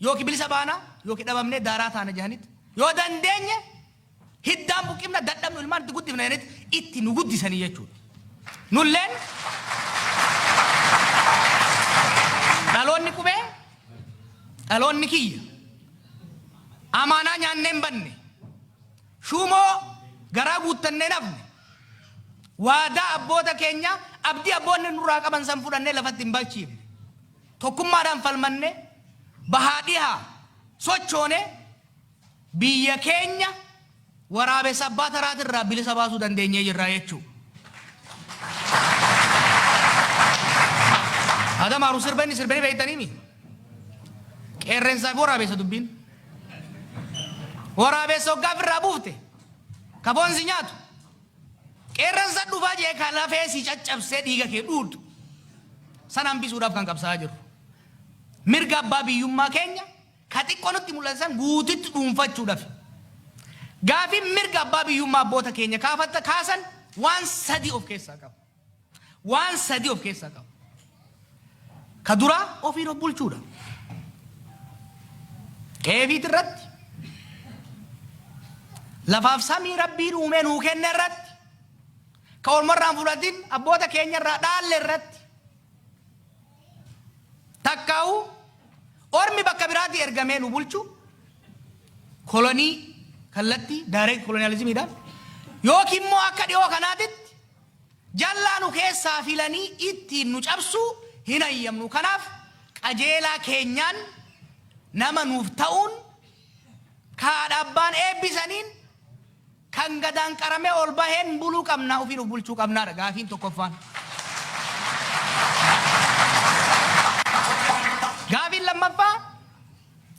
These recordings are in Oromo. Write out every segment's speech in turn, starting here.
Yookiin bilisa baana yookiin dhabamnee daaraa taana jedhanitti. Yoo dandeenye hiddaan buqqifna, dadhabnu ilmaan itti guddifna jedhanitti itti nu guddisanii jechuudha. Nulleen dhaloonni qubee, dhaloonni kiyya amaanaa nyaannee hin banne, shuumoo garaa guuttannee hin hafne, waadaa abboota keenyaa, abdii abboonni nurraa qaban san fudhannee lafatti hin balchiifne. Tokkummaadhaan falmannee, bahaa dhihaa sochoonee biyya keenya waraabessa abbaa taraatirraa bilisa baasuu dandeenyee jirra jechuudha. Adam Haaruu sirba inni sirbe ni beektaniimi? Qeerrensaa fi waraabessa dubbiin. Waraabessa hoggaa ofirraa buufte ka foon si nyaatu, qeerransa dhufaa jee ka lafee si caccabsee dhiiga kee dhuudu sana hambisuudhaaf kan qabsaa'aa jirru. Mirga abbaa biyyummaa keenya ka xiqqoo nutti mul'ate san guututti dhuunfachuudhaaf. Gaafiin mirga abbaa biyyummaa abboota keenya kaafatta kaasan waan sadi of keessaa qaba. Waan sadi of keessaa qaba. Ka duraa ofiin of bulchuudha. Qe'ee irratti, lafaaf samii Rabbiin uumee nuu kenne irratti, ka ormarraa hin fudhatin abboota keenya irraa dhaalle irratti, takkaa'u ormi bakka biraatii ergamee nu bulchu, kolonii kallattii direct koloniyaalizimiidhaan, yookiin immoo akka dhiyoo kanaatitti jallaa nu keessaa filanii ittiin nu cabsuu hin hayyamnu. Kanaaf qajeelaa keenyaan nama nuuf ta'uun, ka haadha abbaan eebbisaniin, kan gadaan qaramee ol baheen buluu qabnaa, ofiin of bulchuu qabnaadha gaafiin tokkoffaan. Gaafiin lammaffaa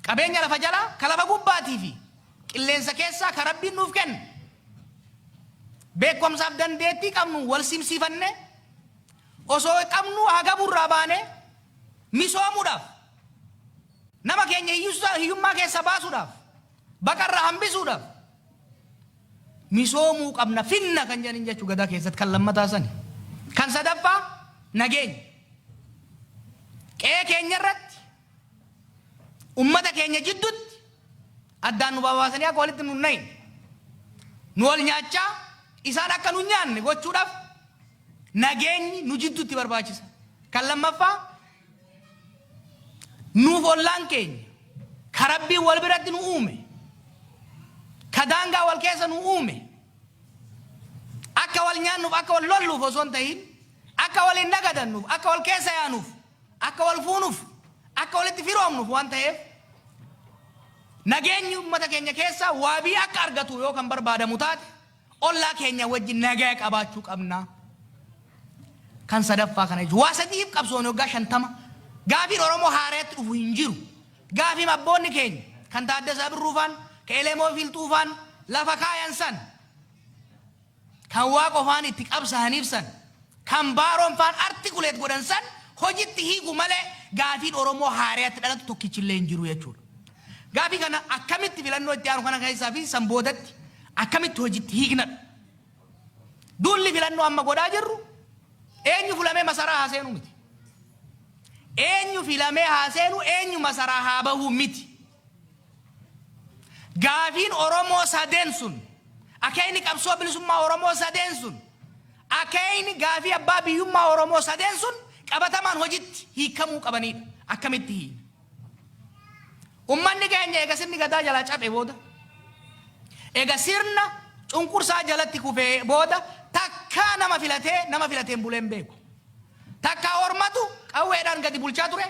qabeenya lafa jalaa, ka lafa gubbaatii fi qilleensa keessaa ka Rabbiin nuuf kenne, beekumsaaf dandeettii qabnu wal simsiifannee, osoo qabnu hagaburraa baanee misoomuudhaaf, nama keenya hiyyummaa keessa baasuudhaaf, baqarraa hambisuudhaaf misoomuu qabna, finna kan jedhaniin jechuu gadaa keessatti kan lammataa sani. Kan sadaffaa nageenya. Qe'ee keenya irratti, ummata keenya jidduutti addaan nu babaasanii akka walitti nu hin, nu wal nyaachaa isaan akka nu nyaanne gochuudhaaf nageenyi nu jidduutti barbaachisa. Kan lammaffaa nuuf ollaan keenya ka Rabbiin wal biratti nu uume, ka daangaa wal keessa nu uume, akka wal nyaannuuf, akka wal lolluuf osoo hin tahin, akka waliin nagadannuuf, akka wal keessa yaanuuf, akka wal fuunuuf, akka walitti firoomnuuf waan ta'eef, nageenyi uummata keenya keessaa waabii akka argatu yoo kan barbaadamu taate, ollaa keenya wajjin nagaya qabaachuu qabna. Kan sadaffaa kana jechuudha. Waa sadiif qabsoon waggaa 50 gaafiin Oromoo haaraatti dhufu hin jiru. Gaafiin abboonni keenya kan Taaddasaa Birruufaan, kan Elemoo Fiilxuufaan lafa kaayan san, kan Waaqofaan itti qabsaa'aniif san, kan Baaroon faan articulate godhan san hojitti hiiku malee gaafiin Oromoo haaraatti dhalatu tokkichillee hin jiru jechuudha. Gaafii kana akkamitti filannoo itti aanu kana keessaa fi san boodatti akkamitti hojitti hiiknadha? Duulli filannoo amma godhaa jirru eenyu filamee masaraa haa seenu miti. Eenyu filamee haa seenu, eenyu masaraa haa bahuu miti. Gaafiin Oromoo sadeen sun, akeekni qabsoo bilisummaa Oromoo sadeen sun, akeekni gaafii abbaa biyyummaa Oromoo sadeen sun qabatamaan hojitti hiikamuu qabanidha. Akkamitti hiikna? Ummanni keenya eega sirni gadaa jalaa cabe booda, eega sirna cunqursaa jalatti kufee booda, takkaa nama filatee nama filateen bulee hin beeku. Takkaa ormatu qawweedhaan gadi bulchaa ture,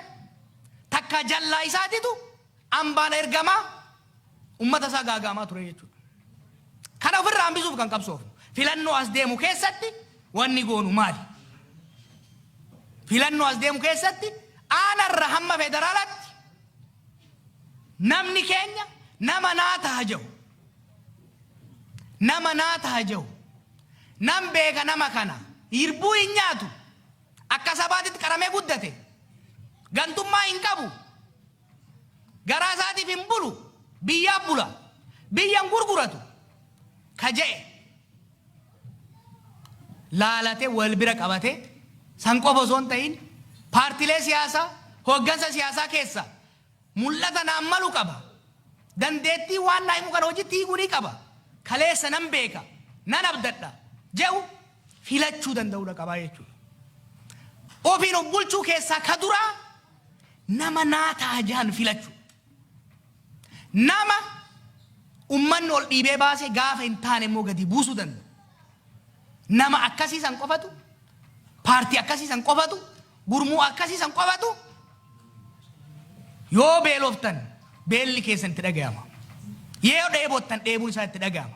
takkaa jallaa isaatitu ambaan ergamaa ummata isaa gaagaamaa ture jechuudha. Kana ofirraa hambisuuf kan qabsoofnu. Filannoo as deemu keessatti wanni goonu maali? Filannoo as deemu keessatti aanarra hamma federaalaatti namni keenya nama naa taha jedhu, nama naa taha jedhu, nan beeka, nama kana hirbuu hin nyaatu, akka sabaatitti qaramee guddate, gantummaa hin qabu, garaa isaatiif hin bulu, biyyaaf bula, biyya hin gurguratu ka je'e laalate wal bira qabate, san qofa osoo hin ta'in paartilee siyaasaa hooggansa siyaasaa keessa Mul'ata naan malu qaba. Dandeettii waan naa himu kana hojitti hiikuu ni qaba. Kaleessa nan beeka, nan abdadha je'u filachuu danda'uudha qabaa jechuudha. Ofiin of bulchuu keessaa ka duraa nama naa ta'a je'an filachuu. Nama ummanni ol dhiibee baase gaafa hin taane immoo gadi buusuu danda'u. Nama akkasii san qofatu, paartii akkasii san qofatu, gurmuu akkasii san qofatu yoo beeloftan beelli keessan itti dhagayama. Yoo dheebottan dheebuun isaa itti dhagayama.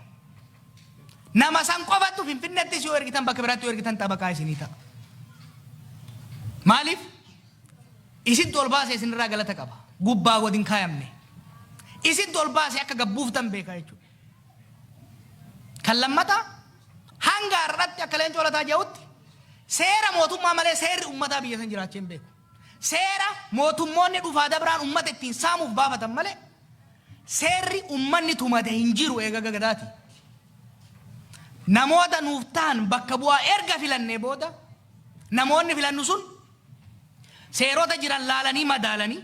Nama san qofatu Finfinnettis yoo ergitan, bakka biraatti yoo ergitan xabaqaa isinii ta'a. Maaliif? Isintu ol baase, isinirraa galata qaba. Gubbaa gadi hin kaayamne. Isintu ol baase, akka gabbuuftan beeka jechuudha. Kan lammataa, hanga har'atti akka Leencoo Lataa jedhutti seera mootummaa malee seerri uummataa biyya san jiraachee hin beeku. Seera mootummoonni dhufaa dabraan uummata ittiin saamuuf baafatan malee seerri uummanni tumate hin jiru eega gadaati. Namoota nuuf ta'an bakka bu'aa erga filannee booda namoonni filannu sun seerota jiran laalanii madaalanii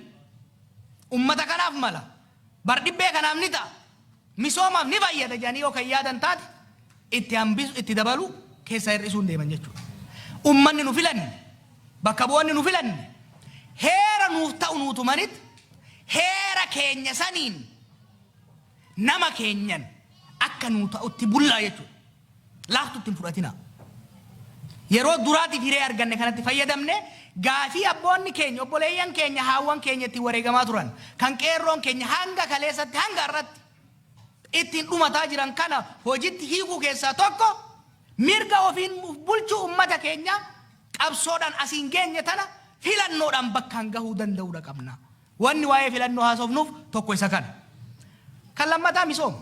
ummata kanaaf mala, bardhibbee kanaaf ni ta'a, misoomaaf ni fayyada jedhanii yoo kan yaadan taate itti hambisu, itti dabalu, keessaa hir'isuun deeman jechuudha. Ummanni nu filanne, bakka bu'oonni nu filanne heera nuuf ta'u nuu tumanit heera keenya saniin nama keenyan akka nuu ta'utti bullaa jechuudha. Laaftutti hin fudhatinaa. Yeroo duraatiif hiree arganne kanatti fayyadamne gaafii abboonni keenya, obboleeyyan keenya, haawwan keenya ittiin wareegamaa turan, kan qeerroon keenya hanga kaleessatti, hanga har'atti ittiin dhumataa jiran kana hojitti hiikuu keessaa tokko mirga ofiin bulchuu ummata keenya qabsoodhaan asiin geenye tana filannoodhaan bakkaan gahuu danda'uudha qabna. Wanni waa'ee filannoo haasofnuuf tokko isa kana. Kan lammataa misooma.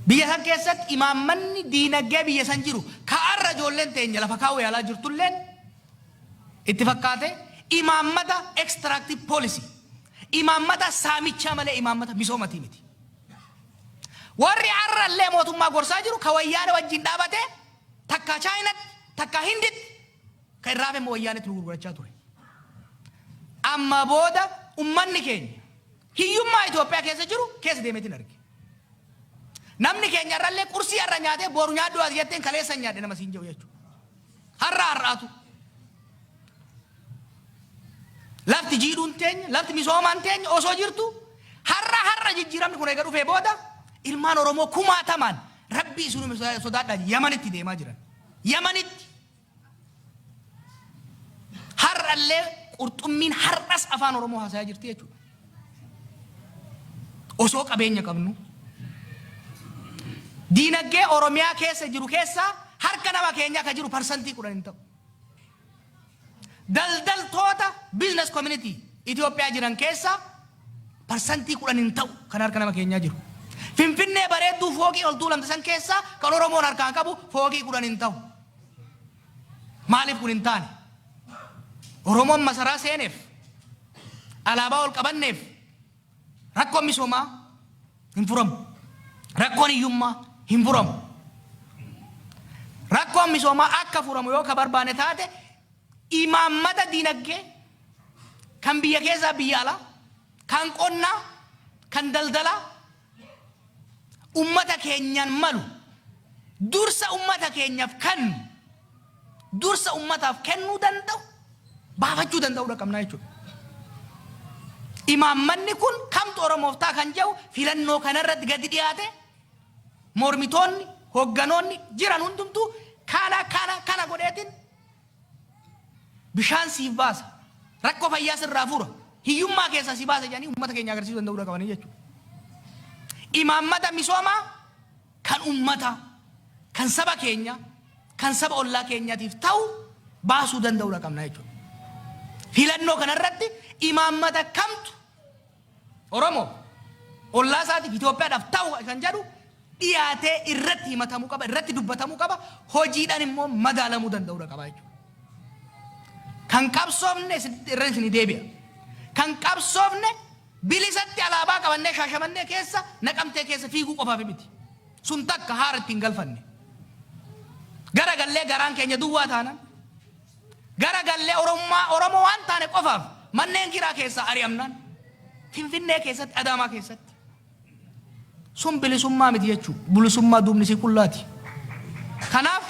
Biyya san keessatti imaammanni diinagdee biyya san jiru ka'arra ijoolleen teenya lafa kaa'uu yaalaa jirtulleen itti fakkaate imaammata extractive policy, imaammata saamichaa malee imaammata misoomatii miti. Warri har'allee mootummaa gorsaa jiru ka Wayyaane wajjin dhaabate, takka Chaayinatti, takka Hinditti, kan irraa hafe immoo Wayyaanetti nu gurgurachaa ture. Amma booda ummanni keenya hiyyummaa Itoophiyaa keessa jiru keessa deemeetiin arge. Namni keenya irrallee qursii har'a nyaatee boru nyaadhu as jetteen kaleessa hin nyaadhe nama siin jedhu jechuudha. Har'a har'aatu. Lafti jiidhuun teenya, lafti misoomaan teenya osoo jirtu har'a har'a jijjiiramni kun eega dhufee booda ilmaan Oromoo kumaatamaan Rabbii isinuma sodaadhaan Yamanitti deemaa jiran. Yamanitti. Har'allee qurxummiin har'as afaan Oromoo haasayaa jirti jechuudha. Osoo qabeenya qabnu. Diinagdee Oromiyaa keessa jiru keessaa harka nama keenyaa ka jiru 10% hin ta'u. Daldaltoota business community Itoophiyaa jiran keessaa 10% hin ta'u kan harka nama keenyaa jiru. Finfinnee bareedduu fooqii ol tuulamte san keessaa kan Oromoon harkaan qabu fooqii 10 hin ta'u. Maaliif kun hin taane? Oromoon masaraa seeneef, alaabaa ol qabanneef rakkoon misoomaa hin furamu. Rakkoon hiyyummaa hin furamu. Rakkoon misoomaa akka furamu yoo ka barbaane taate imaammata diinagdee kan biyya keessaa, biyya alaa, kan qonnaa, kan daldalaa ummata keenyaan malu, dursa ummata keenyaaf kennu, dursa ummataaf kennuu danda'u baafachuu danda'uudha qabnaa jechuudha. Imaammanni kun kamtu Oromoof ta'a kan jedhu filannoo kanarratti gadi dhiyaate mormitoonni, hoogganoonni jiran hundumtuu kana kana kana godheetiin bishaan siif baasa, rakkoo fayyaa sirraa fura, hiyyummaa keessaa si baasa jedhanii uummata keenya agarsiisuu danda'uudha qabanii jechuudha. Imaammata misoomaa kan uummataa, kan saba keenya, kan saba ollaa keenyaatiif ta'u baasuu danda'uudha qabna jechuudha. Filannoo kanarratti imaammata kamtu Oromoo, ollaa isaatiif, Itoophiyaadhaaf ta'u kan jedhu dhiyaatee irratti himatamuu qaba, irratti dubbatamuu qaba, hojiidhaan immoo madaalamuu danda'uudha qaba jechuudha. Kan qabsoofne irra isinii deebi'a. Kan qabsoofne bilisatti alaabaa qabannee Shaashamannee keessa, Naqamtee keessa fiiguu qofaaf miti. Sun takka haara ittiin galfanne. Gara gallee garaan keenya duwwaa taanan, gara gallee Oromummaa Oromoo waan taane qofaaf Manneen kiraa keessaa ari'amnaan Finfinnee keessatti, Adaamaa keessatti. Sun bilisummaa miti jechuudha. Bilisummaa duubni isii qullaati. Kanaaf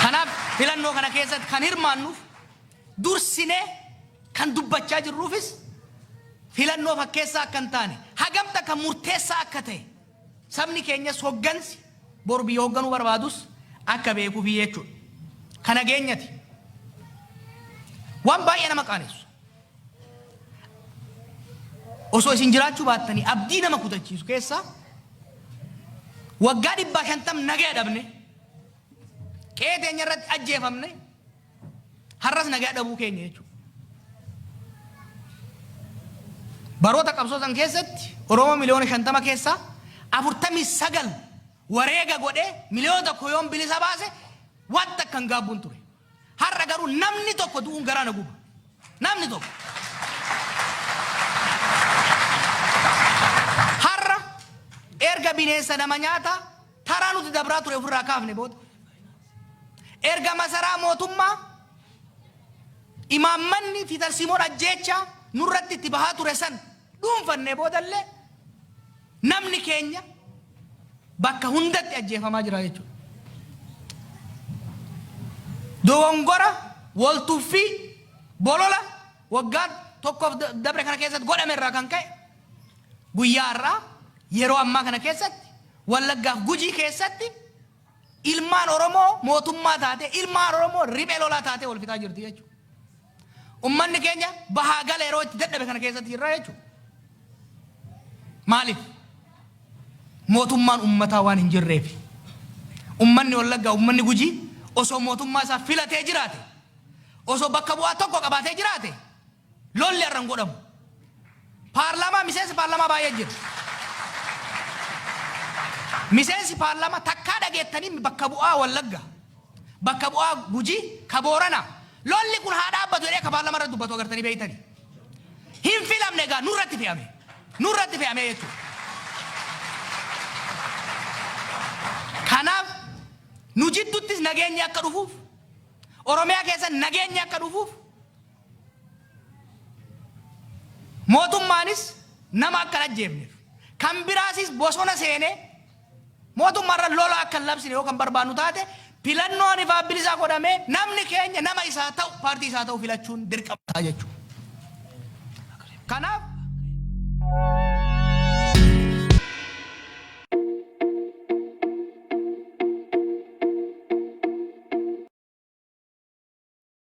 kanaaf filannoo kana keessatti kan hirmaannuuf dursinee kan dubbachaa jirruufis filannoo fakkeessaa akka hin taane, hagam takka murteessaa akka ta'e sabni keenyas hoggansi boru biyya hogganuu barbaadus akka beekuufi jechuudha. Ka nageenyati. Waan baay'ee nama qaanessu. Osoo isin jiraachuu baattanii abdii nama kutachiisu keessaa waggaa 150 nagaya dhabne, qe'ee teenya irratti ajjeefamne, har'as nagaa dhabuu keenya jechuudha. Baroota qabsoo san keessatti Oromoo miliyoona 50 keessaa 49 wareega godhee miliyoona 1 yoon bilisa baase wanta akka hin gaabbuun ture. Har'a garuu namni tokko du'uun garaa na guba. Namni tokko. Har'a erga bineensa nama nyaataa taraa nuti dabraa ture ofirraa kaafne booda, erga masaraa mootummaa imaammanni fi tarsiimoon ajjeechaa nurratti itti bahaa ture san dhuunfannee boodallee namni keenya bakka hundatti ajjeefamaa jira jechuudha. Dogongora, waltuffii, bolola waggaa tokkoof dabre kana keessatti godhame irraa kan ka'e guyyaa har'aa yeroo ammaa kana keessatti Wallaggaaf Gujii keessatti ilmaan Oromoo mootummaa taatee, ilmaan Oromoo riphee lolaa taatee wal fixaa jirti jechuudha. Ummanni keenya bahaa gala yeroo itti dadhabe kana keessatti jirra jechuudha. Maaliif? Mootummaan ummataa waan hin jirreef. Ummanni Wallaggaa, ummanni Gujii osoo mootummaa isaa filatee jiraate, osoo bakka bu'aa tokko qabaatee jiraate, lolli har'a hin godhamu. Paarlaamaa, miseensi paarlaamaa baay'ee jira. Miseensi paarlaamaa takkaa dhageettanii bakka bu'aa Wallagga, bakka bu'aa Gujii, ka Booranaa lolli kun haa dhaabbatu jedhee ka paarlaamaa irratti dubbatu agartanii beektanii? Hin filamne egaa, nurratti fe'ame. Nurratti fe'ame jechuudha. Kanaaf nu jidduttis nageenyi akka dhufuuf, Oromiyaa keessa nageenyi akka dhufuuf, mootummaanis nama akka hin ajjeefneef, kan biraasis bosona seenee mootummaarra lola akka hin labsine yoo kan barbaannu taate, filannoon ifaa bilisaa godhamee namni keenya nama isaa ta'u, paartii isaa ta'u filachuun dirqama ta'a jechuudha. Kanaaf